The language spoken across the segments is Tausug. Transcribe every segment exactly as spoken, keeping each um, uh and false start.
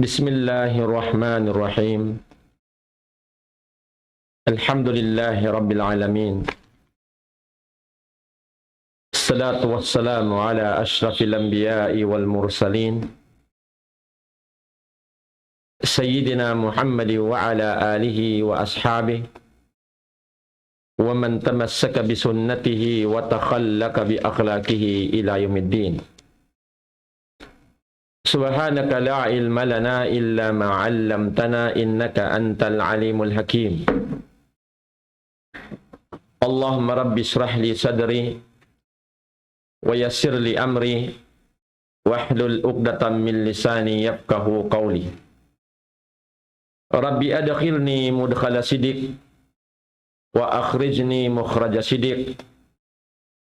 بسم الله الرحمن الرحيم. الحمد لله رب العالمين. الصلاة والسلام على أشرف الأنبياء والمرسلين، سيدنا محمد وعلى آله وأصحابه، ومن تمسك بسنته وتخلق بأخلاقه إلى يوم الدين. سبحانك لا علم لنا إلا ما علمتنا إنك أنت العليم الحكيم. اللهم رب اشرح لي صدري ويسر لي أمري واحلل عقدة من لساني يفقهوا قولي. رب أدخلني مدخل صدق وأخرجني مخرج صدق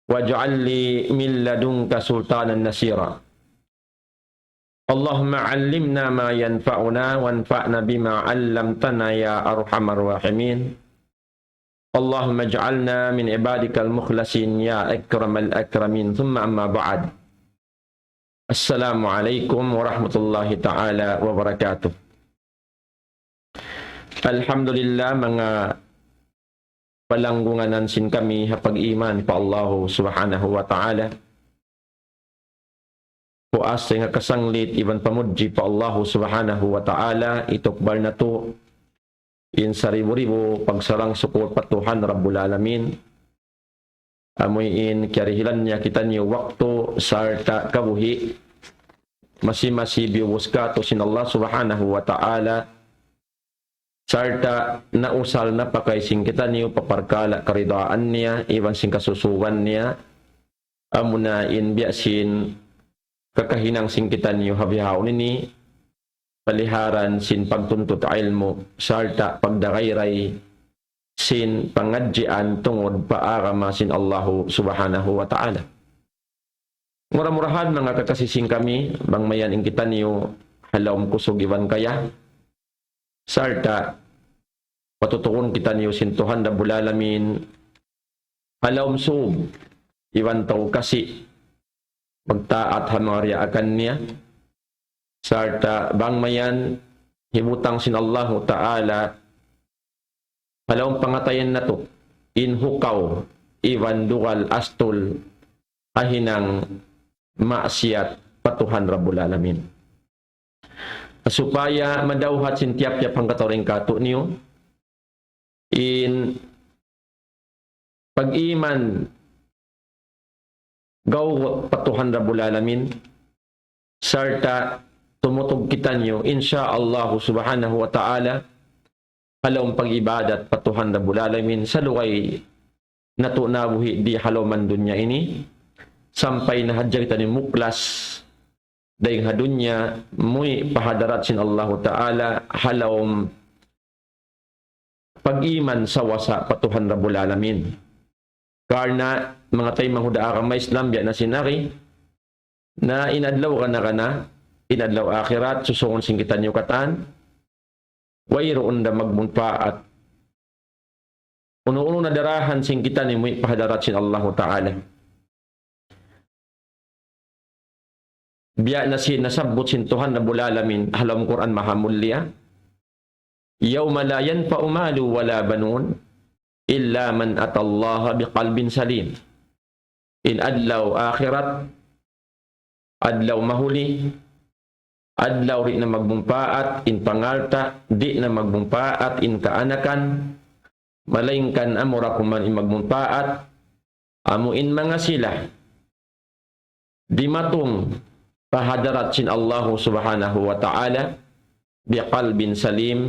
واجعل لي من لدنك سلطانا نصيرا. اللهم علمنا ما ينفعنا وانفعنا بما علمتنا يا أرحم الراحمين. اللهم اجعلنا من عبادك المخلصين يا أكرم الأكرمين. ثم أما بعد. السلام عليكم ورحمة الله تعالى وبركاته. Alhamdulillah, manga palanggungan sin kami ha pag-iman pa Allahu Subhanahu wa Ta'ala. Puas dayn ha kasanglit iban pamudji pa Allahu Subhanahu wa Ta'ala, itukbal natu' in saribu-ribu pagsarang-sukul pa Tuhan Rabbul Alamin. Amu in kiyarihilan niya kitaniyu waktu sarta' kabuhi', masi-masi biyubus katu' sin Allah Subhanahu wa Ta'ala, sarta' nausal napakay sin kitaniyu pa parkala' karidaan niya, iban sin kasusuwan niya, amuna in biya' sin kakahinang sin kitaniyu ha bihaun ini, paliharan sin pagtuntut ilmu', sarta' pagdagayray sin pangadjian tungud pa agama sin Allahu Subhanahu wa Ta'ala. Mura-murahan manga kakasi sin kami, bang mayan in kitaniyu ha lawm kusug iban kaya, sarta' patutuhun kitaniyu sin Tuhan Rabbul Alamin, ha lawm sūb, iban tau kasi, magtaat ha manga riyaakan niya, sarta' bang mayan hibutang sin Allahu Ta'ala, ha lawm pangatayan natu', in hukaw, iban dugal astul, ha hinang maksiyat pa Tuhan Rabbul Alamin. Supaya madawhat sin tiyap-tiyap hangkatau dayn katu'niyu, in pag-iman gawgut pa Tuhan Rabbul Alamin, sarta' tumutug kitaniyu, insya Allahu Subhanahu wa Ta'ala, ha lawm pag-ibadat pa Tuhan Rabbul Alamin, salugay natu' nabuhi' di ha lawm dunya ini, sampay na hadja kitaniyu muklas, dayn ha dunya, muwi' pa hadarat sin Allahu Ta'ala, ha lawm pag-iman sawasa pa Tuhan Rabbul Alamin. Karna' manga taymanghud ha agama Islam, biya' na sin ari, na in adlaw kana-kana, in adlaw akhirat, susungun sin kitaniyu katan, wayruun da magmunpaat. Unu-unu na darahan sin kitaniyu muwi' pa hadarat sin Allahu Ta'ala. Biya' na sin nasabbut sin Tuhan Rabbul Alamin ha lawm Qur'an Mahamulliya, يوم لا ينفع مال ولا بنون إلا من أتى الله بقلب سليم. In adlaw akhirat, adlaw mahuli, adlaw di' na magmumpaat in pangalta', di' na magmumpaat in kaanakan, malaingkan amura kuman in magmumpaat, amu in manga sila dimatung pa hadarat sin Allahu Subhanahu wa Ta'ala, بقلب سليم,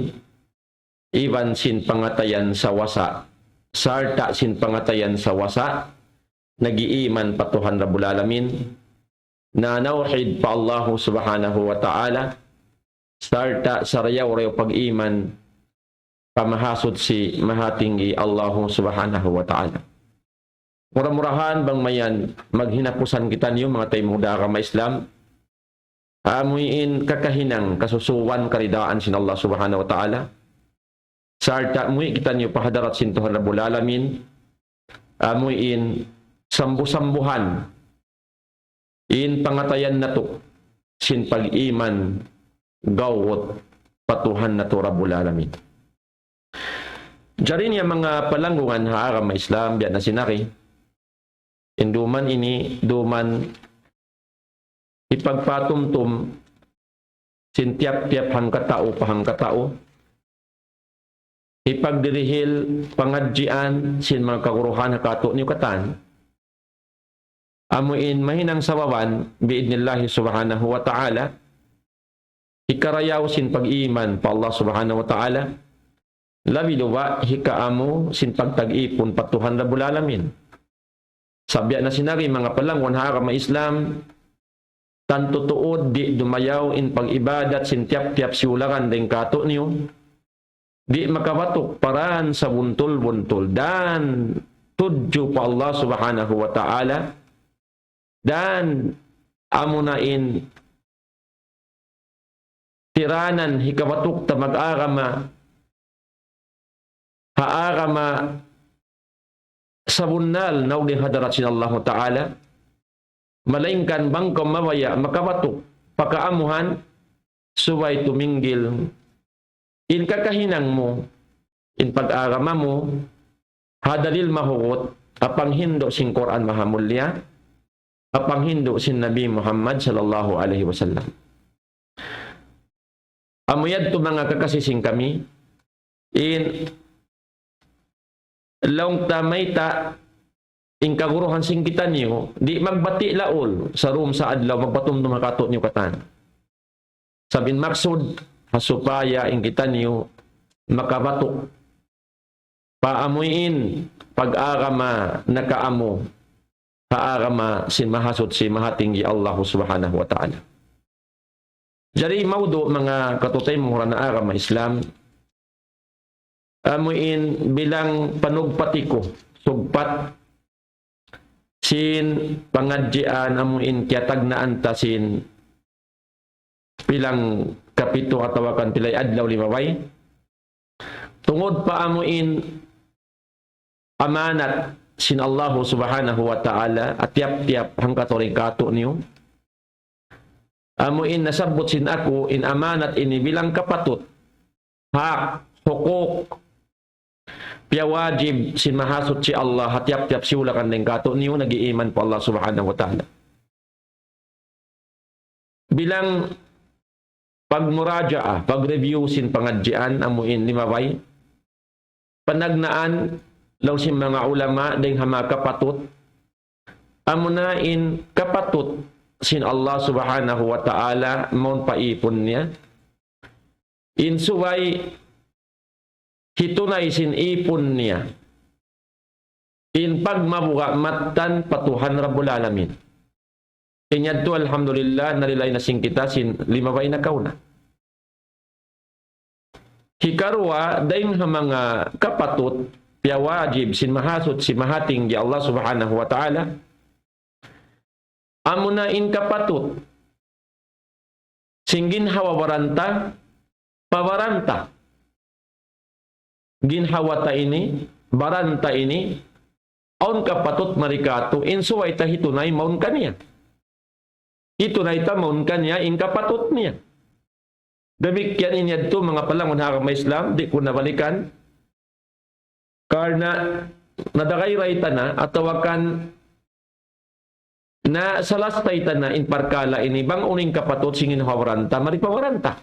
iban sin pangatayan sawasa, sarta' sin pangatayan sawasa, nag-iiman pa Tuhan Rabbul Alamin, nanawhid pa Allahu Subhanahu wa Ta'ala, sarta' sarayaw-rayaw pag-iman pa Mahasuchi, Mahatinggi Allahu Subhanahu wa Ta'ala. Mura-murahan bang mayan maghinapusan kitaniyu manga taymanghud ha agama Islam, amu in kakahinang kasusuwan karidaan sin Allah Subhanahu wa Ta'ala, sarta' muwi' kitaniyu pa hadarat sin Tuhan Rabbul Alamin, amu in sambu-sambuhan in pangatayan natu' sin pag-iman gawgut pa Tuhan natu' Rabbul Alamin. Jari niya manga palanggungan ha agama Islam, biya' na sin ari, in duman ini, duman hipagpatumtum sin tiyap-tiyap hangkatau pa hangkatau, hipagdirihil pangadjian sin manga kaguruhan ha katu' niyu katan. Amu in mahinang sababan, bi'idhnillahi subhanahu wa ta'ala, hikarayaw sin pag-iman pa Allah subhanahu wa ta'ala, labi-labi hikaamu sin pagtag-ipun pa Tuhan Rabbul Alamin. Sa' biya' na sin ari manga palanggungan ha agama Islam, tantu tuud di' dumayaw in pag-ibadat sin tiyap-tiyap siyulakan dayn kātu' niyu, di' makabatuk pa dān sabuntul-buntul, dān tudju pa Allah subhanahu wa ta'ala, dān amuna in tiranan hikabatuk ta mag-agama ha agama sabunnal naug dayn ha hadarat sin Allahu Ta'ala, malaingkan bang kaw mabaya' makabatuk pa kaamuhan, subay tuminggil in kakahinang mu, in pag-agama mu, ha dalil mahugut, ha panghindu' sin Qur'an Mahamulliya, ha panghindu' sin Nabi Muhammad sallallahu alayhi wasallam. Amu yadtu manga kakasi sin kami, in laung ta mayta' in kaguruhan sin kitaniyu, di' magbati' laul, sa' dum sa adlaw magpatumtum ha katu' niyu katan. Sabab in maksud, ha supaya in kitaniyu makabatuk pa amuin pag-agama nakaamu, ha agama sin Mahasuchi Mahatinggi Allah subhanahu wa ta'ala. Jari maudu' manga katutay mangurana agama Islam, amuin bilang panugpati ku, sugpat sin pangadjian amuin kiyatagnaan ta sin pilang kapitu atawa kan pilay adlaw limabay. Tungud pa amuin amanat sin Allahu subhanahu wa ta'ala, ha tiyap-tiyap hangkatau dayn kātu' niyu. Amuin nasabbut sin aku, in amanat ini bilang kapatut, hak, hukuk, piyawajib sin Mahasuchi Allah, ha tiyap-tiyap siyulakan dayn kātu' niyu, nag-iiman pa Allah subhanahu wa ta'ala. Bilang pagmurajaah, pag-review sin pangadjian, amuin limabay, panagnaan, laung sin manga ulama, dayn ha manga kapatut, amuna in kapatut sin Allah subhanahu wa ta'ala, mawn pa ipun niya. In subay hitunay sin ipun niya in pagmabuga' mattan pa Tuhan Rabbul Alamin. In yadtu, alhamdulillah, narilay na sin kita sin limabay nakauna. Hikaruwa, dayn ha manga kapatut, piyawajib sin Mahasuchi Mahatinggi Allah subhanahu wa ta'ala, amuna in kapatut sin ginhawa-baran ta, pa baran ta. Ginhawa ta ini, baran ta ini, awn kapatut mari kātu', in subay ta hitunay mawn kaniya. Hitunay ta mawn kaniya in kapatut niya. Damikkiyan in yadtu manga palanggungan ha agama Islam, di' ku na balikan. Karna' nadagayray ta na, atawa kan nasalastay ta na in parkala' ini, bang unu in kapatut sin ginhawa-baran ta, mari pa baran ta.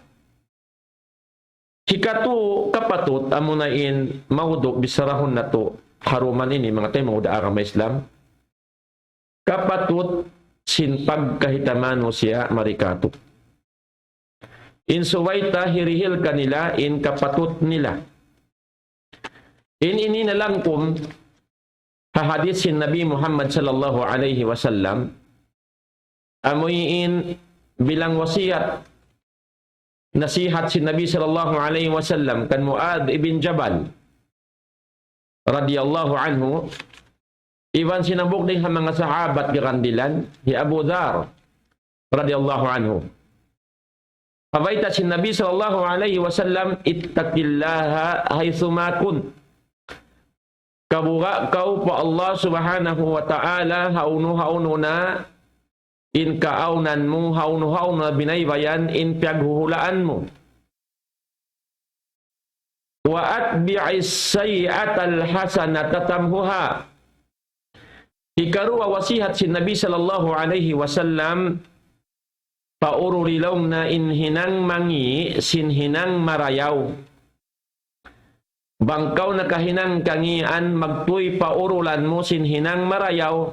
Hikatu kapatut, amuna in maudu' bisarahun natu' ha duman ini, manga taymanghud ha agama Islam. Kapatut sin pagkahi ta manusiya' mari kātu'. In subay ta hirihil kanila in kapatut nila. In ini nalangkum ha hadith sin Nabi Muhammad sallallahu alayhi wasallam, amuin bilang wasiyat, nasihat sin Nabi sallallahu alayhi wasallam kan Muadh ibn Jabal radiyallahu anhu, iban sin hambuuk dayn ha manga sahabat karandilan, hi Abu Dhar radiyallahu anhu. Bayta' sin Nabi sallallahu alayhi wasallam, "Ittaqillaha haythuma kunt." Kabuga' kaw pa Allah subhanahu wa ta'ala, hawnu-hawnu na in kaawnan mu, hawnu-hawnu na binaybayan, in piyaghuhulaan mu. وَأَتْبِعِ السَّيِّئَةَ الْحَسَنَةَ تَمْحُهَا. Hikaruwa wasihat sin Nabi sallallahu alayhi wasallam, pauruli laung niya in hinang mangi' sin hinang marayaw. Bang kaw nakahinang kangīan, magtuy paurulan mu sin hinang marayaw,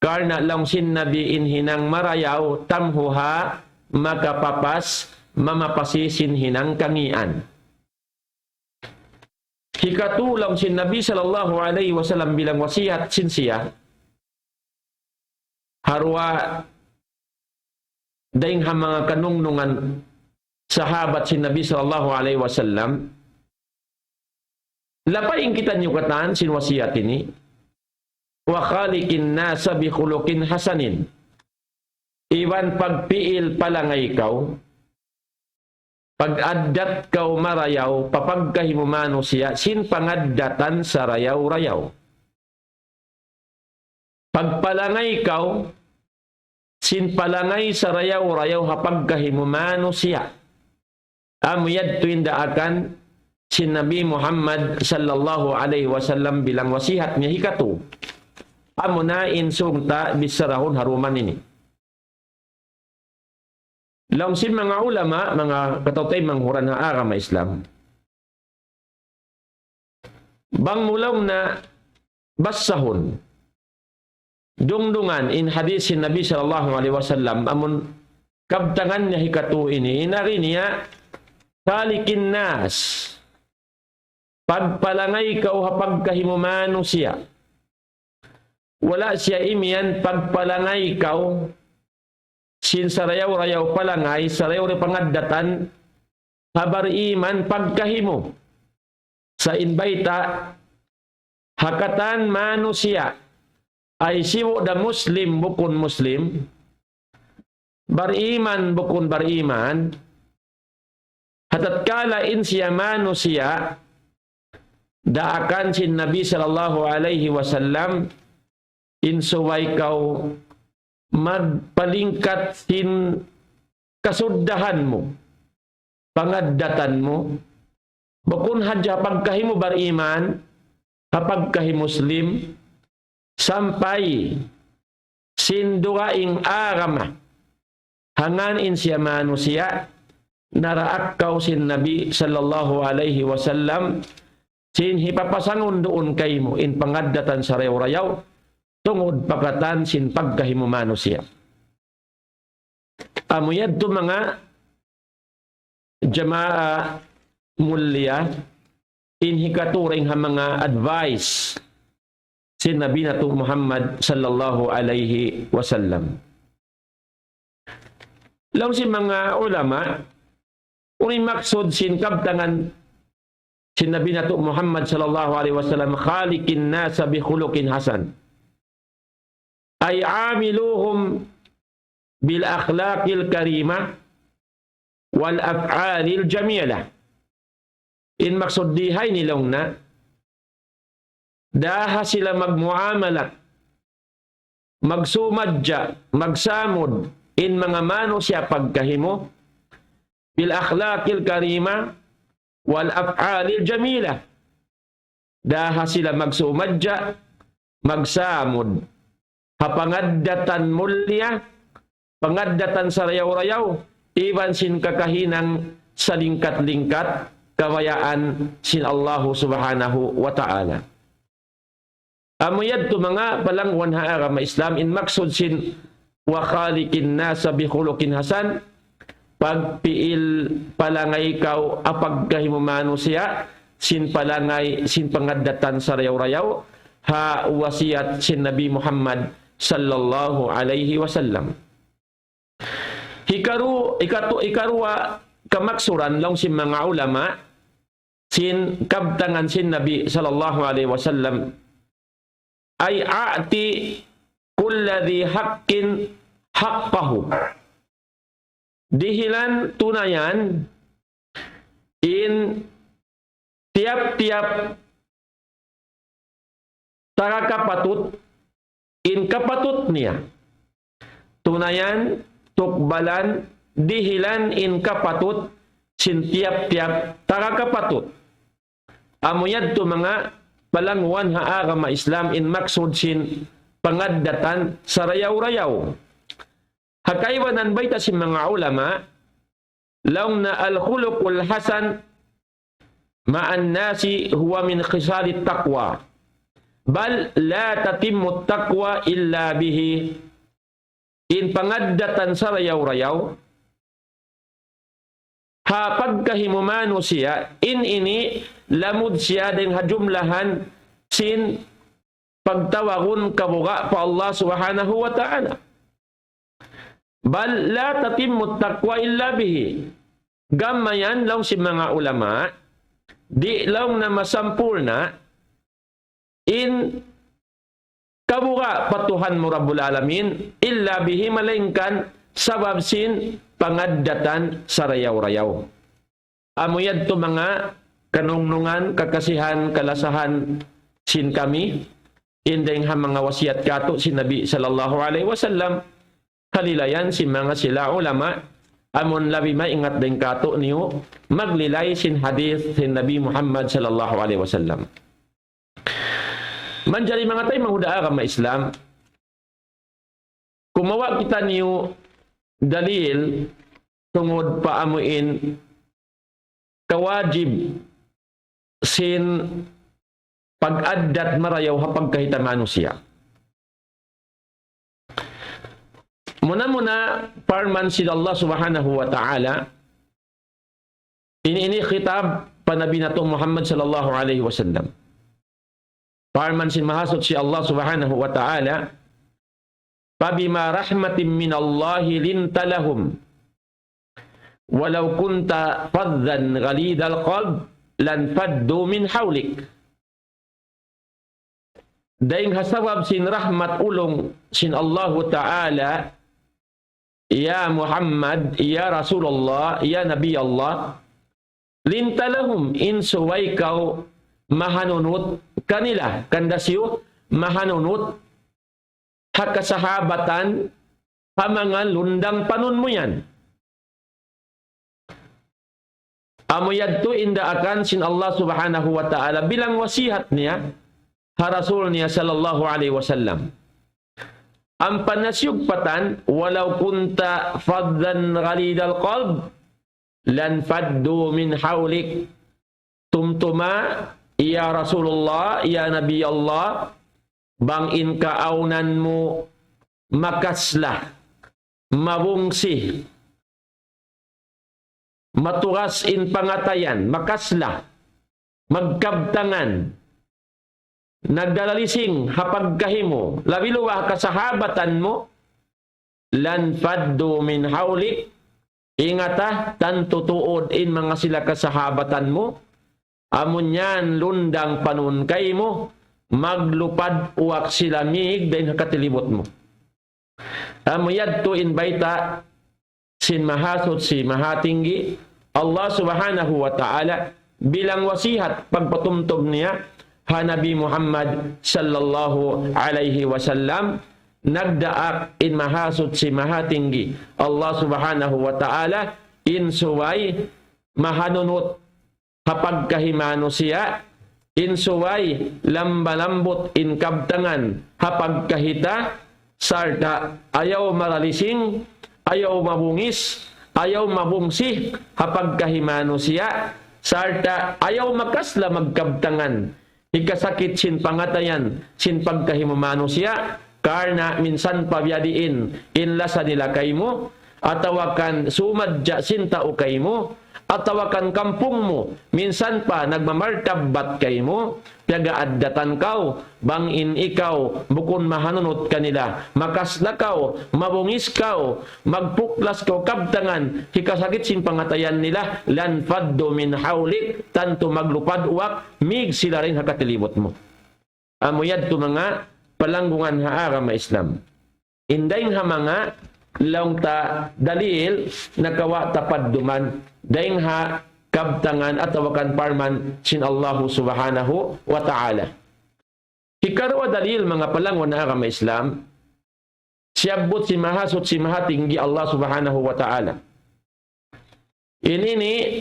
karna' laung sin Nabi in hinang marayaw, tamhuha, makapapas, mamapasi sin hinang kangīan. Hikatu laung sin Nabi sallallahu alayhi wasallam bilang wasihat sin siya, ha duwa dayng ha manga kanungnungan sahabat sin Nabi sallallahu alayhi wasallam, lapay in kitaniyu katan sin wasihat ini, وَخَالِقِ النَّاسَ بِخُلُقٍ حَسَنٍ. Iban pagpiil palangay kaw, pag-addat kaw marayaw, pa pagkahi mu manusiya', sin pangaddatan sarayaw-rayaw. Pagpalangay kaw, sin palangay sarayaw-rayaw ha pagkahi mu manusiya'. Amu yadtu in daakan sin Nabi Muhammad sallallahu alayhi wasallam bilang wasihat niya hikatu. Amu na in sūng ta bicharahun ha duman ini. Laung sin manga ulama, manga kataw-taymanghuran ha agama Islam. Bang mu laung niya basahun, dungdungan in hadith sin Nabi sallallahu alayhi wasallam, amun kabtangan niya hikatu ini, in agi niya, خَالِقِ النَّاسَ. Pagpalangay kaw ha pagkahi mu manusiya'. Wala' siya imiyan pagpalangay kaw sin sarayaw-rayaw palangay, sarayaw-rayaw pangaddatan, ha bariman pagkahi mu. Sa' in bayta', ha katan manusiya', ay sibu' da Muslim bukun Muslim, bariman bukun bariman, ha tatkala in siya manusiya', daakan sin Nabi sallallahu alayhi wasallam, in subay kaw magpalingkat sin kasuddahan mu, pangaddatan mu, bukun hadja ha pagkahi mu bariman, ha pagkahi Muslim, sampay sin dugaing agama. Hangkan in siya manusiya', naraak kaw sin Nabi sallallahu alayhi wasallam, sin hipapasangun duun kaymu in pangaddatan sarayaw-rayaw, tungud pa katan sin pagkahi mu manusiya'. Amu yadtu manga jamaa mulia, in hikatu dayn ha manga advice sin Nabi natu' Muhammad sallallahu alayhi wasallam. Laung sin manga ulama, unu in maksud sin kabtangan sin Nabi natu' Muhammad sallallahu alayhi wasallam, خَالِقِ النَّاسَ بِخُلُقٍ حَسَنٍ. أي عاملوهم بالأخلاق الكريمة والأفعال الجميلة. In maksud di ha ini laung niya, daha sila magmuamalat, magsumadja, magsamud, in manga manusiya' pagkahi mu, بالأخلاق الكريمة والأفعال الجميلة. Daha sila magsumadja, magsamud, ha pangaddatan mulia, pangaddatan sarayaw-rayaw, iban sin kakahinang salingkat-lingkat, kabayaan sin Allahu Subhanahu wa Ta'ala. Amu yadtu manga palangwan ha agama Islam, in maksud sin وَخَالِقِ النَّاسَ بِخُلُقٍ حَسَنٍ, pagpiil palangay kaw ha pagkahi mu manusiya', sin palangay, sin pangaddatan sarayaw-rayaw, ha wasiyat sin Nabi Muhammad sallallahu alayhi wasallam. Hikaru-, hikatu-, hikaruwa kamaksuran laung sin manga ulama, sin kabtangan sin Nabi sallallahu alayhi wasallam, أي أعط كل ذي حق حقه. Dihilan tunayan in tiyap-tiyap taga kapatut in kapatut niya. tunayan, tukbalan, dihilan in kapatut sin tiyap-tiyap taga kapatut. Amu yadtu manga palangguan ha agama Islam in maksud sin pangaddatan sarayaw-rayaw. Ha kaibanan bayta' sin manga ulama, laung na الخلق الحسن مع الناس هو من خصال التقوى بل لا تتم التقوى إلا به. In pangaddatan sarayaw-rayaw ha pagkahi mu manusiya', in ini lamud siya dayn ha jumlahan sin pagtawagun kabuga' pa Allah Subhanahu wa Ta'ala. بل لا تتم التقوى إلا به. Gam mayan laung sin manga ulama, di' laung na masampurna' in kabuga' pa Tuhan mu Rabbul Alamin, إلا به, malaingkan sabab sin pangaddatan sarayaw-rayaw. Amu yadtu manga kanungnungan, kakasihan, kalasahan sin kami, in dayng ha manga wasiyat kātu' sin Nabi sallallahu alayhi wasallam, halilayan sin manga sila ulama, amun labi maingat dayng kātu'niyu, maglilay sin hadith sin Nabi Muhammad sallallahu alayhi wasallam. Manjari manga taymanghud ha agama Islam, kumawa' kitaniyu dalil tungud pa amuin kawajib sin pag-addat marayaw ha pagkahi ta manusiya'. Muna-muna, parman sin Allah Subhanahu wa Ta'ala, ini, ini khitab pa Nabi natu' Muhammad sallallahu alayhi wasallam. Parman sin Mahasuchi Allah Subhanahu wa Ta'ala, فبما رحمة من الله لنت لهم ولو كنت فظا غليظ القلب لانفضوا من حولك. Dayng ha sabab sin rahmat ulung sin Allahu Ta'ala, ya Muhammad, ya Rasulullah, ya Nabi Allah, لنت لهم, in subay kaw mahanunut kanila, kanda siyu mahanunut ha kasahabatan ha manga lundang panun mu yan. Amu yadtu in daakan sin Allah Subhanahu wa Ta'ala bilang wasihat niya ha Rasul niya sallallahu alayhi wasallam. Ampa na siyugpatan, ولو كنت فظا غليظ القلب لانفضوا من حولك. Tumtuma, ya Rasulullah, ya Nabi Allah, bang in kaawnan mu makasla, mabungsi, matugas in pangatayan, makasla, magkabtangan, nagdalalising ha pagkahi mu, labi luba ha kasahabatan mu, لانفضوا من حولك, ingata, tantu tuud in manga sila kasahabatan mu, amun yan lundang panun kaymu, maglupad uwak sila mīg dayn ha katilibut mu. Amu yadtu in bayta' sin Mahasuchi, Mahatinggi, Allah Subhanahu wa Ta'ala, bilang wasihat pagpatumtum niya ha Nabi Muhammad sallallahu alayhi wasallam, nagdaak in Mahasuchi, Mahatinggi, Allah Subhanahu wa Ta'ala, in subay mahanunut ha pagkahi manusiya', in subay lamba-lambut in kabtangan ha pagkahi ta, sarta' ayaw maralising, ayaw mabungis, ayaw mabungsi ha pagkahi manusiya', sarta' ayaw makasla magkabtangan hikasakit sin pangatayan sin pagkahi mu manusiya', karna' minsan pa biya' diin in lasa nila kaymu, atawa kan sumadja sin tau kaymu, atawa kan kampung mu, minsan pa nagmamartabbat kaymu, piyag-aaddatan kaw, bang in ikaw bukun mahanunut kanila, makasla kaw, mabungis kaw, magpuklas kaw kabtangan, hikasakit sin pangatayan nila, لانفضوا من حولك, tantu maglupad uwak, mīg sila dayn ha katilibut mu. Amu yadtu manga palanggungan ha agama Islam. In dayng ha manga laung ta dalil nakawa' ta padduman dayng ha kabtangan atawa kan parman sin Allahu Subhanahu wa Ta'ala. Hikaruwa dalil manga palanggungan ha agama Islam, siyabbut sin Mahasuchi Mahatinggi Allah Subhanahu wa Ta'ala. In ini,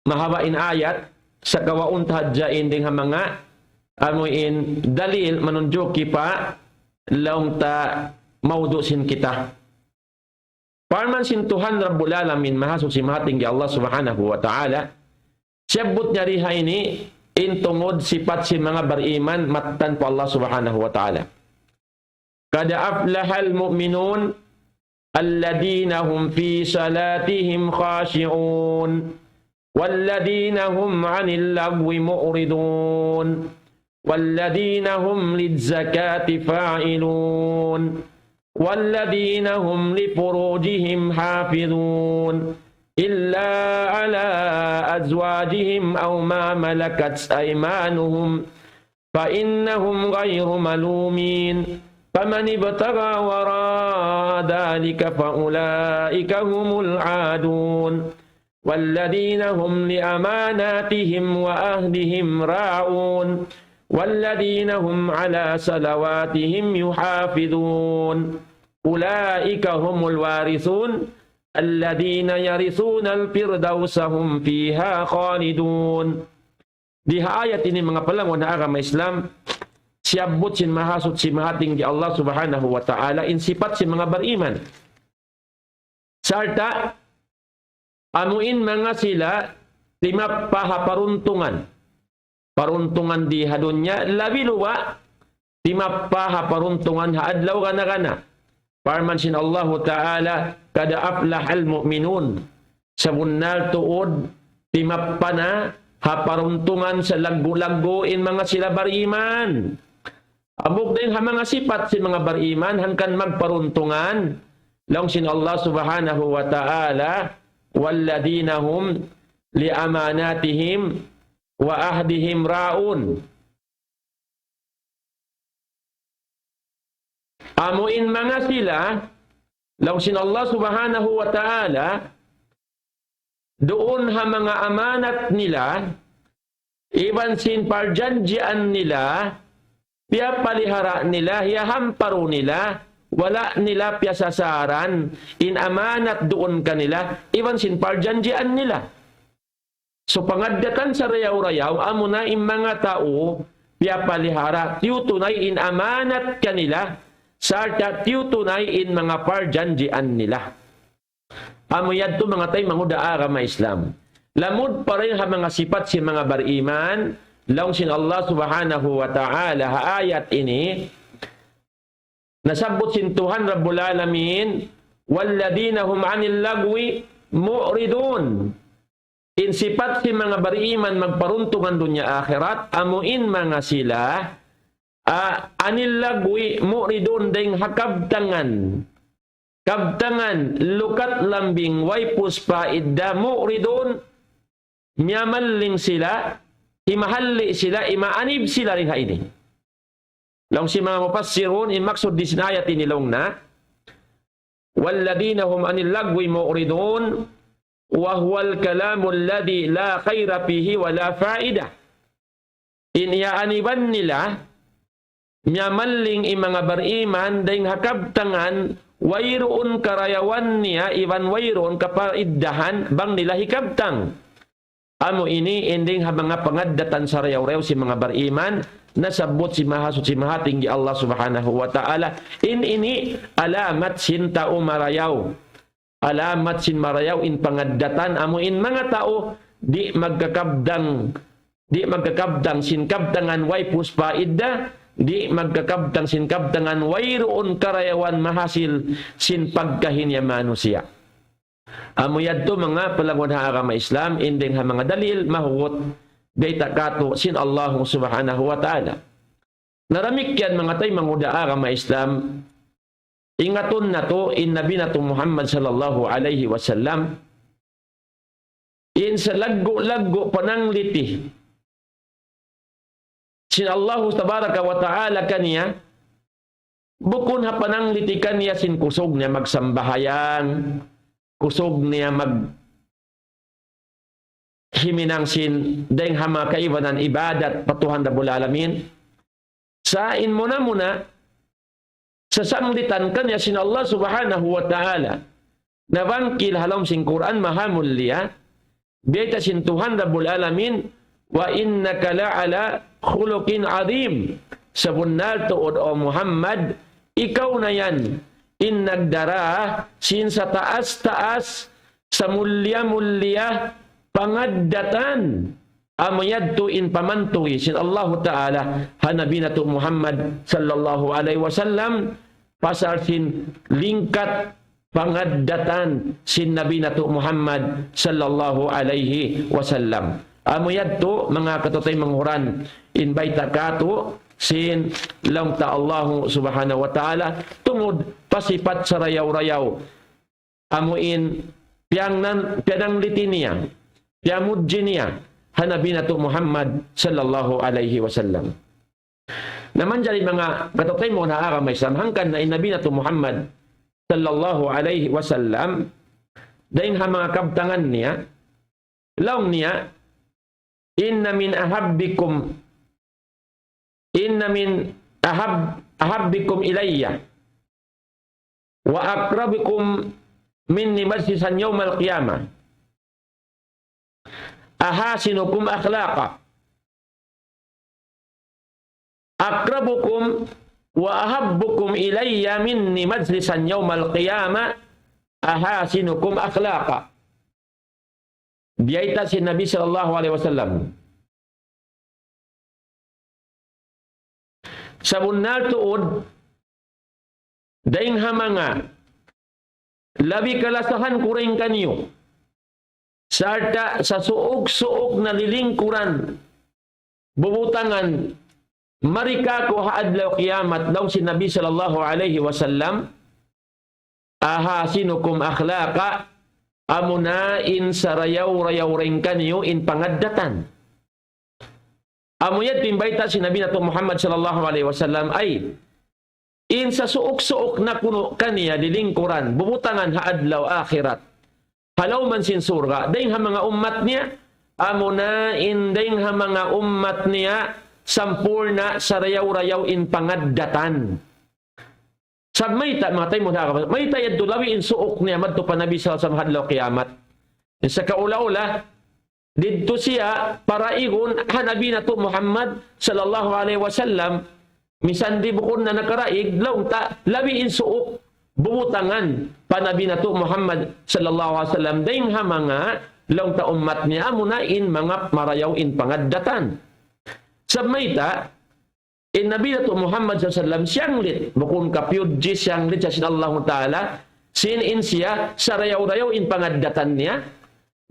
mahaba' in ayat, sagawa' unta hadja in dayng ha manga, amu in dalil manunjuki pa, laung ta maudu' sin kita. Parman sin Tuhan Rabbul Alamin, Mahasuchi Mahatinggi Allah Subhanahu wa Ta'ala, siyabbut niya di ha ini, in tungud sipat sin manga bariman, mattan pa Allah Subhanahu wa Ta'ala. قد أفلح المؤمنون الذين هم في صلاتهم خاشعون والذين هم عن اللغو معرضون والذين هم للزكاة فاعلون والذين هم لفروجهم حافظون إلا على أزواجهم أو ما ملكت أيمانهم فإنهم غير ملومين. فمن ابتغى وراء ذلك فأولئك هم العادون. والذين هم لأماناتهم وعهدهم راعون. والذين هم على صلواتهم يحافظون. أولئك هم الوارثون الذين يرثون الفردوس هم فيها خالدون. Di ha ayat ini, manga palangga' ha agama Islam, siyabbut sin Mahasuchi Mahatinggi Allah Subhanahu wa Ta'ala in sipat sin manga bariman. Sarta', amu in manga sila timappa ha paruntungan. Paruntungan di ha dunya, labi luba', timappa ha paruntungan ha adlaw gana-gana. Parman sin Allahu Ta'ala, قد أفلح المؤمنون. Sabunnal tuud, timappa na ha paruntungan salaggu'-laggu' in manga sila bariman. Hambuuk dayn ha manga sipat sin manga bariman, hangkan magparuntungan, laung sin Allah Subhanahu wa Ta'ala, والذين هم لأماناتهم وعهدهم راعون. Amu in manga sila, laung sin Allah Subhanahu wa Ta'ala, duun ha manga amanat nila, iban sin parjanjian nila, piyapalihara' nila, hiyahamparu nila, wala' nila piyasasaran, in amanat duun kanila, iban sin parjanjian nila. So, pangaddatan sarayaw-rayaw, amuna in manga tau, piyapalihara', tiyutunay in amanat kanila, sarta' tiyutunay in manga parjanjian nila. Amu yadtu manga taymanghud ha agama Islam. Lamud pa dayn ha manga sipat sin manga bariman, laung sin Allah Subhanahu wa Ta'ala ha ayat ini, nasabbut sin Tuhan Rabbul Alamin, والذين هم عن اللغو معرضون. In sipat sin manga bariman magparuntungan dunya akhirat, amu in manga sila, ah, عن اللغو معرضون, dayn ha kabtangan. Kabtangan, lukat lambing, way pus pa idda, معرضون, miyamalling sila, himahalli' sila, himaanib sila dayn ha ini. Laung sin manga mufassirun, in maksud di sin ayat ini laung na, والذين هم عن اللغو معرضون وهو الكلام الذي لا خير فيه ولا فائدة. In iyaaniban nila, miyamalling in manga bariman, dayn ha kabtangan, wayruun karayawan niya, iban wayruun kapaiddahan, bang nila hikabtang. Amu ini in dayn ha manga pangaddatan sarayaw-rayaw sin manga bariman, nasabbut sin Mahasuchi Mahatinggi Allah Subhanahu wa Ta'ala. In ini alamat sin tau marayaw. Alamat sin marayaw in pangaddatan, amu in manga tau di' magkakabdang, di' magkakabdang sin kabdangan way pus pa idda, di' magkakabdang sin kabdangan wayruun karayawan mahasil sin pagkahi niya manusiya'. Amu yadtu manga palangga' ha agama Islam, in dayn ha manga dalil mahugut bayta' kātu' sin Allah Subhanahu wa Ta'ala. Na damikkiyan manga taymanghud ha agama Islam, ingatun natu' in Nabi natu' Muhammad sallallahu alayhi wasallam, in salaggu'-laggu' panangliti sin Allahu tabaraka wa ta'ala kaniya, bukun ha panangliti kaniya sin kusug niya magsambahayang, kusug niya mag-, himinang sin dayng ha manga kaibanan ibadat pa Tuhan Rabbul Alamin. Sa' in muna-muna, sasanglitan kaniya sin Allah Subhanahu wa Ta'ala. Na bangkil ha lawm sin Qur'an maha mulia, biyayta' sin Tuhan Rabbul Alamin, وإنك لعلى خلق عظيم. Sabunnal tuud, O Muhammad, ikaw na yan in nagdara sin sataas-taas, samulliya-mulliya pangaddatan. Amu yadtu in pamantuy sin Allahu Ta'ala ha Nabi natu' Muhammad sallallahu alayhi wasallam, pasal sin lingkat pangaddatan sin Nabi natu' Muhammad sallallahu alayhi wasallam. Amu yadtu, manga kataymanghuran, in bayta' katu' sin laung ta Allahu Subhanahu wa Ta'ala, tungud pa sipat sarayaw-rayaw. Amu in piyangnan-, piyanangliti niya, piyamudji niya ha Nabi natu' Muhammad sallallahu alayhi wasallam. Na manjari manga kataymanghuran ha agama Islam, hangkan na in Nabi natu' Muhammad sallallahu alayhi wasallam, dayng ha manga kabtangan niya, laung niya, إن من أحبكم، إن من أحب، أحبكم إلي وأقربكم مني مجلسا يوم القيامة أحاسنكم أخلاقا. أقربكم وأحبكم إلي مني مجلسا يوم القيامة أحاسنكم أخلاقا. Biyayta' sin Nabi sallallahu alayhi wasallam. Sabunnal tuud, dayng ha manga labi kalasahan ku dayn kaniyu, sarta' sasuuk-suuk na lilingkuran, bubutangan, mari kāku' ha adlaw kiyamat, laung sin Nabi sallallahu alayhi wasallam, أحاسنكم أخلاقا, amuna in sarayaw-rayaw dayn kaniyu in pangaddatan. Amu yadtu in bayta' sin Nabi natu' Muhammad sallallahu alayhi wasallam, ay, in sasuuk-suuk na kunu' kaniya lilingkuran, bubutangan ha adlaw akhirat, ha lawm sin surga', dayng ha manga ummat niya, amuna in dayng ha manga ummat niya, sampurna' sarayaw-rayaw in pangaddatan. Sa' mayta', manga taymanghud ha agama, mayta' yadtu labi in suuk niya madtu pa Nabi sallallahu alayhi wasallam ha adlaw kiyamat. In sakaula-ula, didtu siya paraigun ha Nabi natu' Muhammad sallallahu alayhi wasallam, misan di' bukun na nakaraig, laung ta, labi in suuk bubutangan pa Nabi natu' Muhammad sallallahu alayhi wasallam, dayng ha manga laung ta ummat niya, amuna in manga marayaw in pangaddatan. Sa' mayta', in Nabi natu' Muhammad sallallahu alayhi wasallam, siyanglit, bukun kapiyudji, siyanglit siya sin Allahu Ta'ala, sin in siya, sarayaw-rayaw in pangaddatan niya.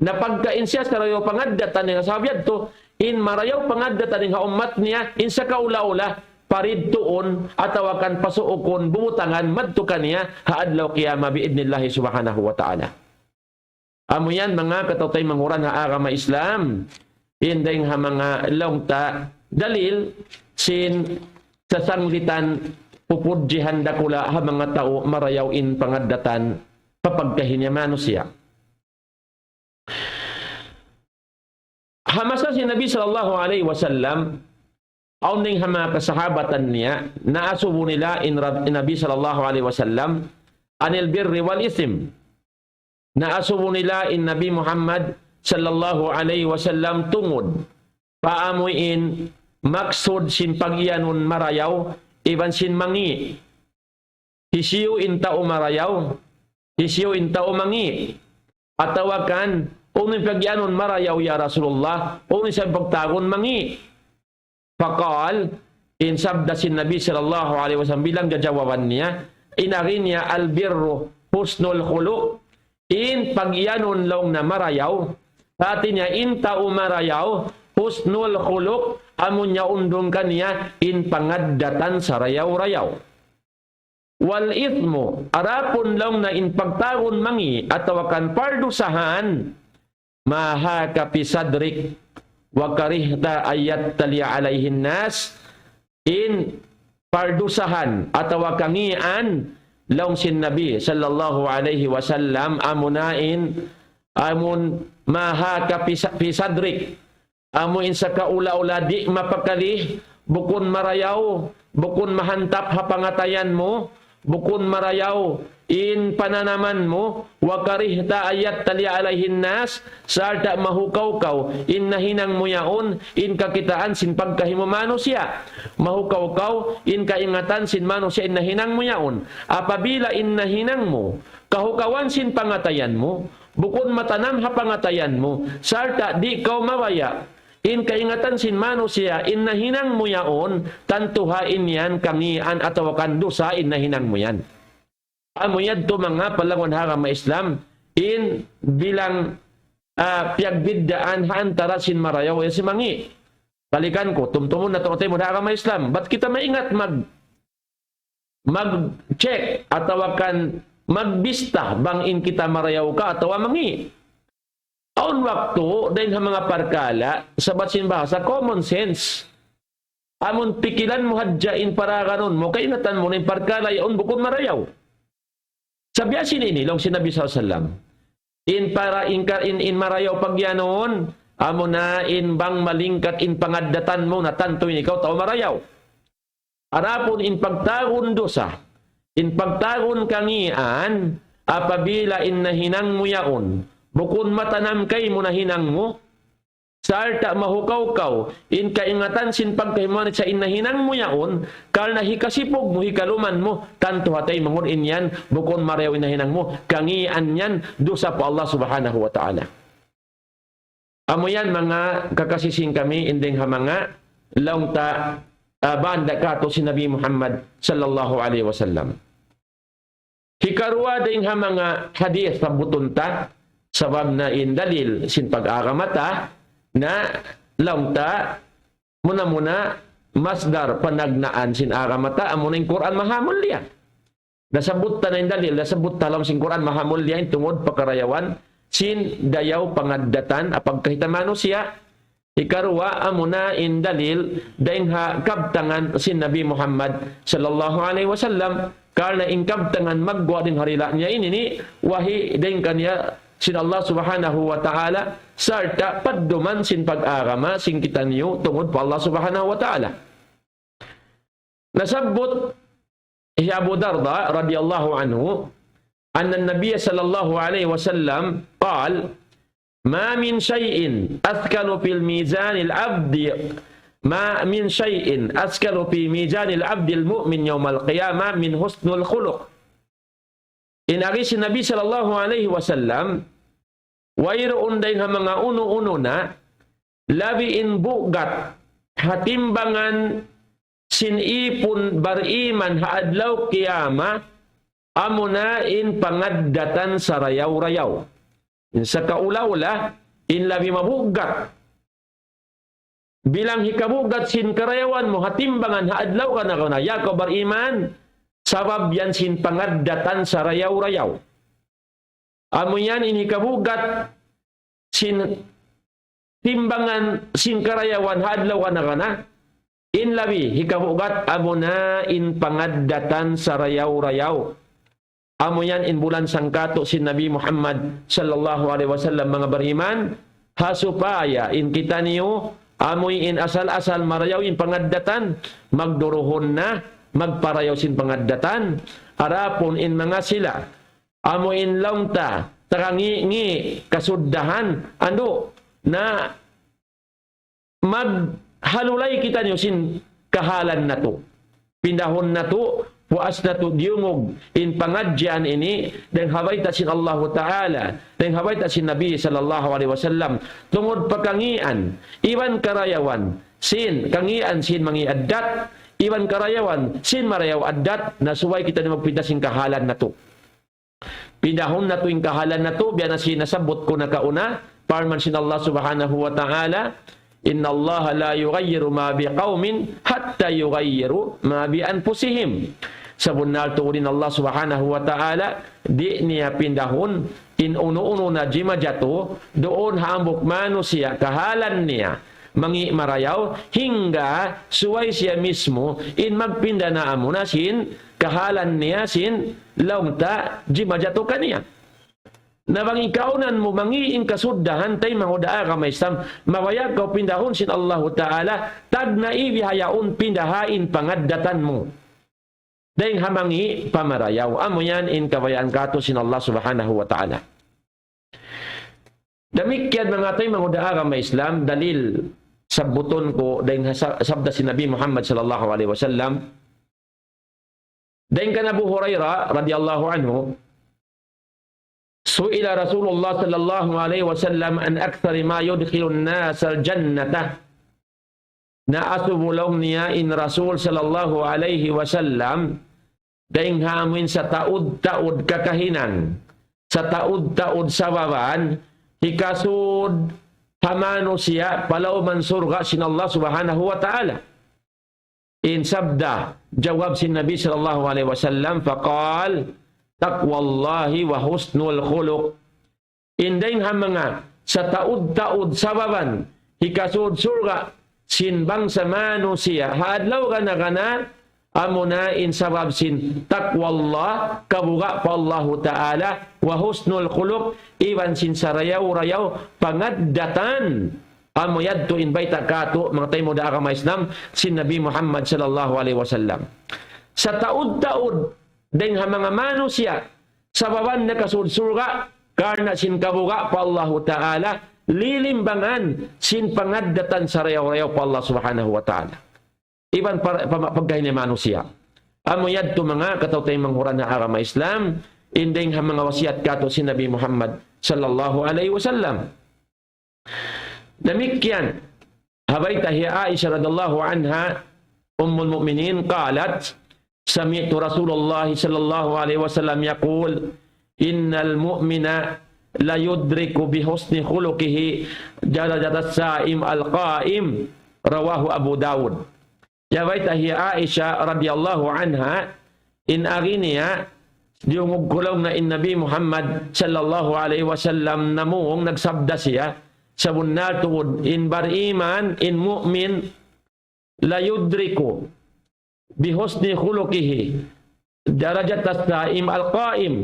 Na pagka in siya sarayaw pangaddatan niya, sabab yadtu, in marayaw pangaddatan niya ha ummat niya, in sakaula-ula, paridtuun, atawa kan pasuukun, bubutangan, madtu kaniya, ha adlaw kiyamat, bi'idhnillahi subhanahu wa ta'ala. Amu yan manga kataymanghuran ha agama Islam. In dayng ha manga laung ta dalil sin sasanglitan pupudjihan dakula' ha manga tau marayaw in pangaddatan pa pagkahi niya manusiya'. Ha masa sin Nabi sallallahu alayhi wasallam, awn dayng ha manga kasahabatan niya, naasubu nila in Rab-, in Nabi sallallahu alayhi wasallam, عن البر والإثم. Naasubu nila in Nabi Muhammad sallallahu alayhi wasallam tungud pa amu in maksud sin pag-iyanun marayaw iban sin mangi'. Hisiyu in tau marayaw, hisiyu in tau mangi'. Atawa kan, unu in pag-iyanun marayaw ya Rasulullah, unu in sa pagtawagun mangi'. فقال, in sabda sin Nabi sallallahu alayhi wasallam bilang jawaban niya, in agi niya البر حسن الخلق, in pag-iyanun laung na marayaw, hati niya in tau marayaw, حسن الخلق, amu niya undung kaniya in pangaddatan sarayaw-rayaw. والإثم, adapun laung na in pagtawagun mangi' atawa kan pardusahan, ما هاك في صدرك وكرهت أن يطلع عليه الناس, in pardusahan atawa kangian laung sin Nabi sallallahu alayhi wasallam amuna in amun ما هاك في ص-، في صدرك, amu in sakaula-ula di' mapakali, bukun marayaw, bukun mahantap ha pangatayan mu, bukun marayaw in pananaman mu, وكرهت أن يطلع عليه الناس, sarta' mahukaw kaw in nahinang mu yaun, in kakitaan sin pagkahi mu manusiya'. Mahukaw kaw in kaingatan sin manusiya' in nahinang mu yaun. Apabila in nahinang mu, kahukawan sin pangatayan mu, bukun matanam ha pangatayan mu, sarta' di' kaw mabaya' in kaingatan sin manusiya', in nahinang mu yaun, tantu ha in yan kangian atawa kan dusa in nahinang mu yan. Amu yadtu manga palangun ha agama Islam, in bilang, ah, piyagbiddaan ha antara sin marayaw iban sin mangi'. Balikan ku, tumtumun natu' in ha agama Islam. Bat kita maingat mag-, mag-check atawa kan magbista bang in kita marayaw ka atawa mangi'. Awn waktu, dayn ha manga parkala', sabat sin bahasa, common sense. Amun pikilan mu hadja in paraganun mu, kaingatan mu na in parkala' yaun bukun marayaw. Sa' biya' sin ini, laung sin Nabi sallallahu alayhi wasallam. In para-, in ka-, in, in marayaw pagyanun, amuna in bang malingkat in pangaddatan mu na tantu in ikaw tau marayaw. Adapun in pagtagun dusa, in pagtagun kangian, apabila in nahinang mu yaun, bukun matanam kaymu nahinang mu, sarta' mahukaw kaw, in kaingatan sin pagkahi mu sa' in nahinang mu yaun, karna' hikasipug mu, hikaluman mu, tantu ha taymanghud in yan, bukun marayaw in nahinang mu, kangian yan, dusa pa Allah Subhanahu wa Ta'ala. Amu yan manga kakasi sin kami, in dayng ha manga laung ta, ah, banda katu' sin Nabi Muhammad sallallahu alayhi wasallam. Hikaruwa dayng ha manga hadith sabbutun ta, sabab na in dalil sin pag-agama ta, na laung ta, muna-muna masdar panagnaan sin agama ta, amuna in Qur'an Mahamulliya. Nasabbut ta na in dalil, nasabbut ta ha lawm sin Qur'an Mahamulliya in tungud pa karayawan sin dayaw pangaddatan ha pagkahi ta manusiya'. Hikaruwa, amuna in dalil dayng ha kabtangan sin Nabi Muhammad sallallahu alayhi wasallam. Karna' in kabtangan magguwa' dayng ha dila' niya ini, ini wahi dayng kaniya sin Allah Subhanahu wa Ta'ala, sarta' padduman sin pag-agama sin kitaniyu tungud pa Allah Subhanahu wa Ta'ala. Nasabbut hi Abu Darda radiyallahu anhu, أن النبي صلى الله عليه وسلم قال: ما من شيء أثقل في الميزان العبد، ما من شيء أثقل في ميزان العبد المؤمن يوم القيامة من حسن الخلق. In agi sin Nabi sallallahu alayhi wasallam, wayruun dayng ha manga unu-unu na, labi in bugat ha timbangan sin ipun bariman ha adlaw kiyama, amuna in pangaddatan sarayaw-rayaw. In sakaula-ula, in labi mabugat bilang hikabugat sin karayawan mu ha timbangan ha adlaw kana-kana, ya kaw bariman, sabab yan sin pangaddatan sarayaw-rayaw. Amu yan in hikabugat sin timbangan sin karayawan ha adlaw kana-kana, in labi hikabugat amuna in pangaddatan sarayaw-rayaw. Amu yan in bulan sangkatu' sin Nabi Muhammad sallallahu alayhi wasallam, manga bariman, ha supaya in kitaniyu, amuin asal-asal marayaw in pangaddatan, magduruhun na, magparayaw sin pangaddatan. Adapun in manga sila, amuin laung ta, takangi'-ngi' kasuddahan, andu', na maghalulay kitaniyu sin kahalan natu'. Pindahun natu', puas natu' diyungug in pangadjian ini, dayng ha bayta' sin Allahu Ta'ala, dayng ha bayta' sin Nabi sallallahu alayhi wasallam, tungud pa kangian, iban karayawan, sin, kangian sin mangi' addat, iban karayawan, sin marayaw addat, na subay kitaniyu magpinda sin kahalan natu'. Pindahun natu' in kahalan natu', biya' na sin nasabbut ku nakauna, parman sin Allah Subhanahu wa Ta'ala, إن الله لا يغير ما بقوم حتى يغيروا ما بأنفسهم. Sabunnal tuud in Allah Subhanahu wa Ta'ala, di' niya pindahun in unu-unu na jimajatu duun ha hambuuk manusiya' kahalan niya mangi' marayaw, hangga subay siya mismu in magpinda na amuna sin kahalan niya sin laung ta jimajatu kaniya. Na bang ikaw nan mu mangi' in kasuddahan taymanghud ha agama Islam, mabaya' kaw pindahun sin Allahu Ta'ala, tagna' bihaun pindaha in pangaddatan mu. dayng ha mangi' pamarayaw. Amu yan in kabayaan katu' sin Allah Subhanahu wa Ta'ala. Damikkiyan manga taymanghud ha agama Islam, dalil sabbutun ku dayng ha sa-, sabda sin Nabi Muhammad sallallahu alayhi wasallam. Dayng kan Abu Hurairah radiyallahu anhu, سئل رسول الله صلى الله عليه وسلم عن أكثر ما يدخل الناس الجنة. Naasubu laung niya in Rasul sallallahu alayhi wasallam, dayng ha amuin sataud-taud kakahinang, sataud-taud sababan, hikasud ha manusiya' pa lawm surga' sin Allah Subhanahu wa Ta'ala. In sabda, jawab sin Nabi sallallahu alayhi wasallam, فقال: تقوى الله وحسن الخلق. In dayng ha manga sataud-taud sababan hikasud surga' sin bangsa manusiya' ha adlaw gana-gana, amuna in sabab sin taqwa Allah, kabuga' pa Allahu Ta'ala, wa husnul khuluq, iban sin sarayaw-rayaw pangaddatan. Amu yadtu in bayta' katu', manga taymanghud ha agama Islam, sin Nabi Muhammad sallallahu alayhi wasallam. Sataud-taud dayng ha manga manusiya', sababan nakasud surga', karna' sin kabuga' pa Allahu Ta'ala, lilimbangan sin pangaddatan sarayaw-rayaw pa Allah Subhanahu wa Ta'ala. Iban pa, pa, pagkahi niya manusiya'. Amu yadtu manga kataw-taymanghuran ha agama Islam, in dayng ha manga wasiyat katu' sin Nabi Muhammad sallallahu alayhi wasallam. Damikkiyan, ha bayta' hi Aisha radiyallahu anha, Ummul Mu'minin, قالت: سمعت رسول الله صلى الله عليه وسلم يقول: إن المؤمن ليدرك بحسن خلقه درجة الصائم القائم. رواه أبو داود. Ya bayta' hi Aisha radiyallahu anha, in agi niya, diyungug ku laung niya in Nabi Muhammad sallallahu alayhi wasallam namung nagsabda siya, sabunnal tuud in bariman, in mu'min, ليدرك بحسن خلقه درجة الصائم القائم.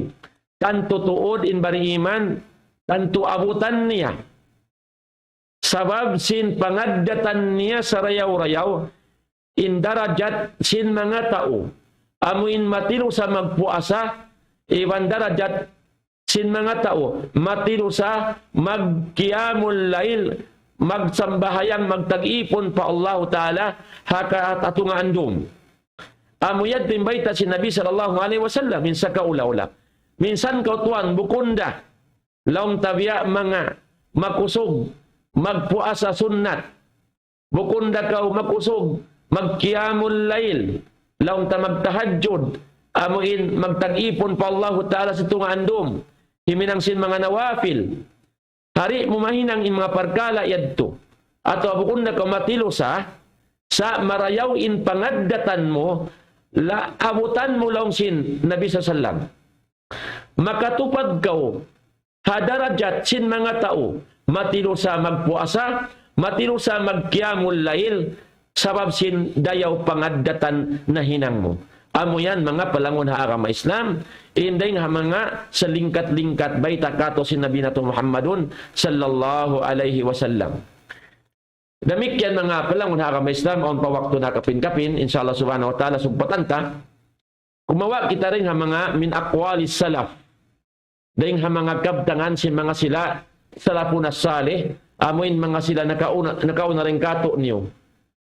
Tantu tuud in bariman, tantu abutan niya. Sabab sin pangaddatan niya sarayaw-rayaw, in darajat sin manga tau. Amu in matilusa magpuasa, iban darajat sin manga tau, matilusa magqiyamul layl, magsambahayang, magtag-ipun pa Allahu Ta'ala, ha ka-, ha tunga' andum. Amu yadtu in bayta' sin Nabi sallallahu alayhi wasallam, in sakaula-ula. Minsan kaw tuwan, bukun da laung ta biya' manga makusug magpuasa sunnat. Bukun da kaw makusug magqiyamul layl, laung ta magtahajjud, amu in magtag-ipun pa Allahu Ta'ala sin tunga' andum, himinang sin manga nawafil. Di' mu mahinang in manga parkala' yadtu. Atawa bukun da kaw matilusa, sa' marayaw in pangaddatan mu, la abutan mu laung sin Nabi sallallahu alayhi wasallam. Makatupad kaw ha darajat sin manga tau, matilusa magpuasa, matilusa magqiyamul layl, sabab sin dayaw pangaddatan nahinang mu. Amu yan manga palangun ha agama Islam, in dayng ha manga salingkat-lingkat bayta' katu' sin Nabi natu' Muhammadun sallallahu alayhi wasallam. Damikkiyan manga palangun ha agama Islam, awn pa waktu na kapin-kapin, insha Allah subhanahu wa ta'ala, sugpatan ta. Kumawa' kita dayng ha manga من أقوال السلف. Dayng ha manga kabtangan sin manga sila salafun as-salih, amu in manga sila nakauna, nakauna dayng katu' niyu.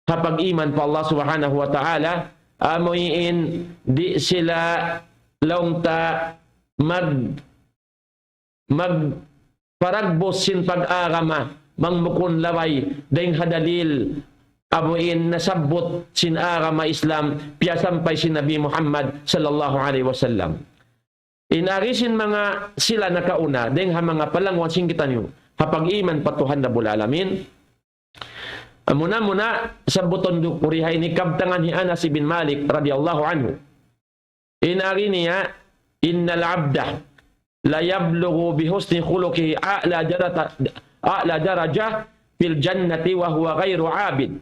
Ha pag-iman pa Allah subhanahu wa ta'ala, amu in di' sila laung ta mag magparagbus sin pag-agama, bang bukun labay, dayng ha dalil, amu in nasabbut sin agama Islam, piyasampay sin Nabi Muhammad sallallahu alayhi wasallam. In agi sin manga sila nakauna, dayng ha manga palanguwan sin kitaniyu, ha pag-iman pa Tuhan Rabbul Alamin. Muna-muna, sabbutun ku di ha ini kabtangan hi Anas ibn Malik radiyallahu anhu. In agi niya, إن العبد ليبلغ بحسن خلقه أعلى درجة، أعلى درجة في الجنة وهو غير عابد.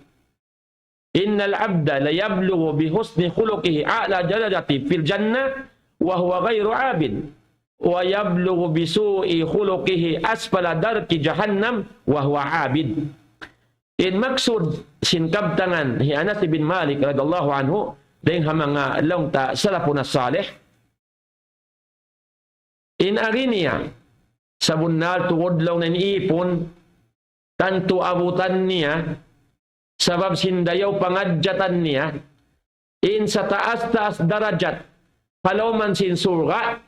إن العبد ليبلغ بحسن خلقه أعلى درجة في الجنة وهو غير عابد، ويبلغ بسوء خلقه أسفل درك جهنم وهو عابد. In maksud sin kabtangan hi Anas ibn Malik radiyallahu anhu, dayn ha manga laung ta salafun salih. In agi niya, sabunnal tuud laung niya in ipun, tantu abutan niya, sabab sin dayaw pangadjatan niya, in sataas-taas darajat, ha lawm sin surga',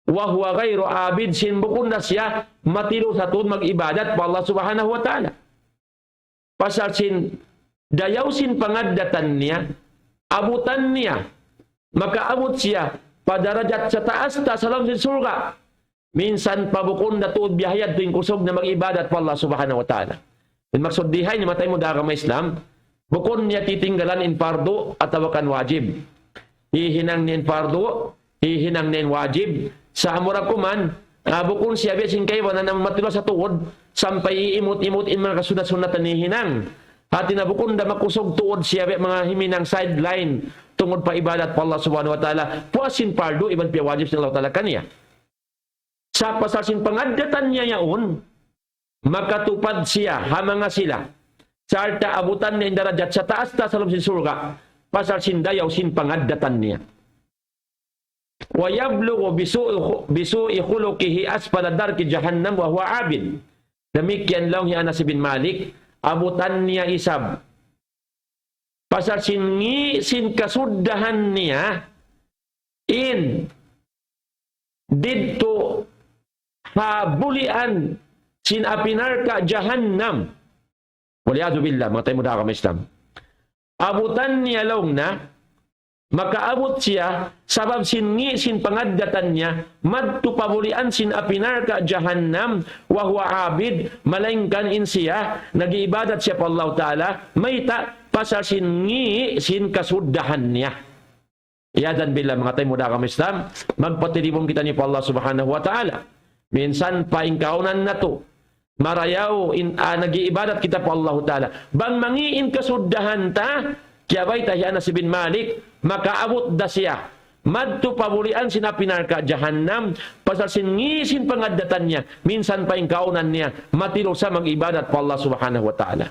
wa huwa ghayru abid, sin bukun da siya matilusa tuud mag-ibadat pa Allah Subhanahu wa Ta'ala. Pasal sin dayaw sin pangadjatan niya, abutan niya, makaabut siya pa darajat sataas-taas ha lawm sin surga'. Minsan pa bukun da tuud biya' ha yadtu in kusug niya mag-ibadat pa Allah Subhanahu wa Ta'ala. In maksud di ha ini, manga taymanghud ku ha agama Islam, bukun niya titinggalan in pardu atawa kan wajib. Hihinang niya in pardu, hihinang niya in wajib. Sa' amura kuman, ah, bukun siya biya' sin kaibanan na matilusa tuud, sampay iimut-imut in manga kasunnat-sunnatan hihinang. Hati niya bukun da makusug tuud siya biya' manga himinang sideline, tungud pa ibadat pa Allah Subhanahu wa Ta'ala, puas sin pardu iban piyawajib sin Allah Ta'ala kaniya. Sa' pasal sin pangadjatan niya yaun, makatupad siya ha manga sila. Sarta' abutan niya in darajat sataas-taas ha lawm sin surga', pasal sin dayaw sin pangadjatan niya. ويبلغ بسوء، بسوء خلقه أسفل درك جهنم وهو عابد. Damikkiyan laung hi Anas bin Malik, abutan niya isab. Pasal sin ngi' sin kasuddahan niya, in didtu ha bulian sin api narka' jahannam. Wal iyadhu billah, manga taymanghud ku ha agama Islam. Abutan niya laung niya, makaabut siya, sabab sin ngi' sin pangadjatan niya, madtu pa bulian sin api narka' jahannam, wa huwa abid, malaingkan in siya, nag-iibadat siya pa Allah Ta'ala, mayta', pasal sin ngi' sin kasuddahan niya. Iyadhan billah, manga taymanghud ku ha agama Islam, magpatiribun kitaniyu pa Allah Subhanahu wa Ta'ala. Minsan pa in kaunan natu', marayaw in, ah, nag-iibadat kita pa Allah Ta'ala. Bang mangi' in kasuddahan ta, kiyabayta' hi Anas bin Malik, makaabut da siya madtu pa bulian sin api narka' jahannam, pasal sin ngi' sin pangadjatan niya, minsan pa in kaunan niya, matilusa mag-ibadat pa Allah Subhanahu wa Ta'ala.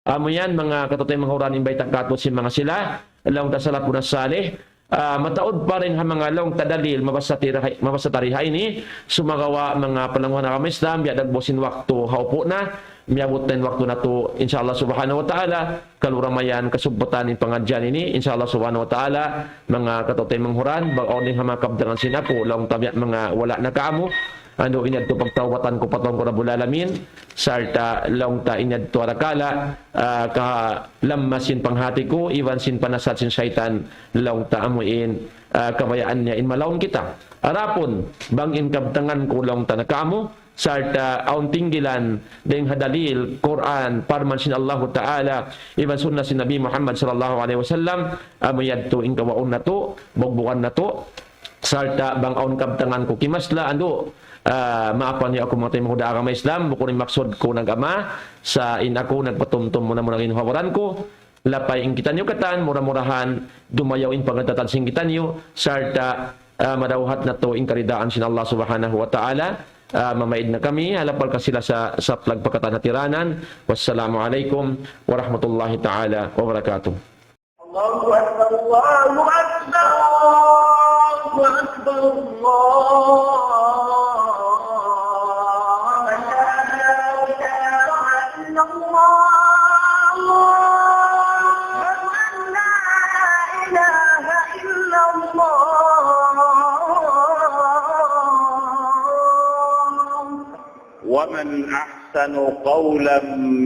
Amu yan, manga kataymanghuran, in bayta' kātu' sin manga sila, laung ta salafun salih, ah, mataud pa dayn ha manga laung ta dalil, mabassa ta di ha, mabassa ta di ha ini, sumagawa' manga palangguhan ha agama Islam, biya' dagbus in waktu, haupu' na, miyabut na in waktu natu', insya Allah Subhanahu wa Ta'ala, kalu ramayan, kasugpatan in pangadjian ini, insya Allah Subhanahu wa Ta'ala, manga kataymanghuran, bang awn dayn ha manga kabtangan sin aku, laung ta biya' manga wala' na kāmu', andu' in yadtu pagtawbatan ku pa Tuhan ku Rabbul Alamin, sarta' laung ta in yadtu arakala', ah, kalamma sin panghati ku, iban sin panasat sin saytan, laung ta amu in, ah, kabayaan niya in malaung kita. Adapun, bang in kabtangan ku laung ta na kāmu', sarta' awn tinggilan, dayn ha dalil, Qur'an, parman sin Allahu Ta'ala, iban sunnah sin Nabi Muhammad sallallahu alayhi wasallam, amu yadtu in kawaun natu', bugbugan natu', sarta' bang awn kabtangan ku kimasla', andu', ah, maapan niyu aku manga taymanghud ku ha agama Islam, bukun in maksud ku nag-ama, sa' in aku nagpatumtum muna-muna in hawaran ku, lapay in kitaniyu katan, mura-murahan, dumayaw in pangadjatan sin kitaniyu, sarta', ah, madawhat natu' in karidaan sin Allah Subhanahu wa Ta'ala, ah, mamaid na kami, ha lapal ka sila sa, sa pagpakatan hatiranan. Wassalamu alaykum warahmatullahi ta'ala wabarakatuh. الله أكبر، الله أكبر، الله أكبر، الله أكبر. لا إله إلا الله. أشهد أن لا إله إلا الله. ومن أحسن قولا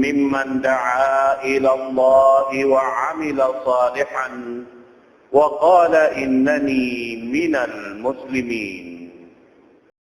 ممن دعا إلى الله وعمل صالحا وقال إنني من المسلمين.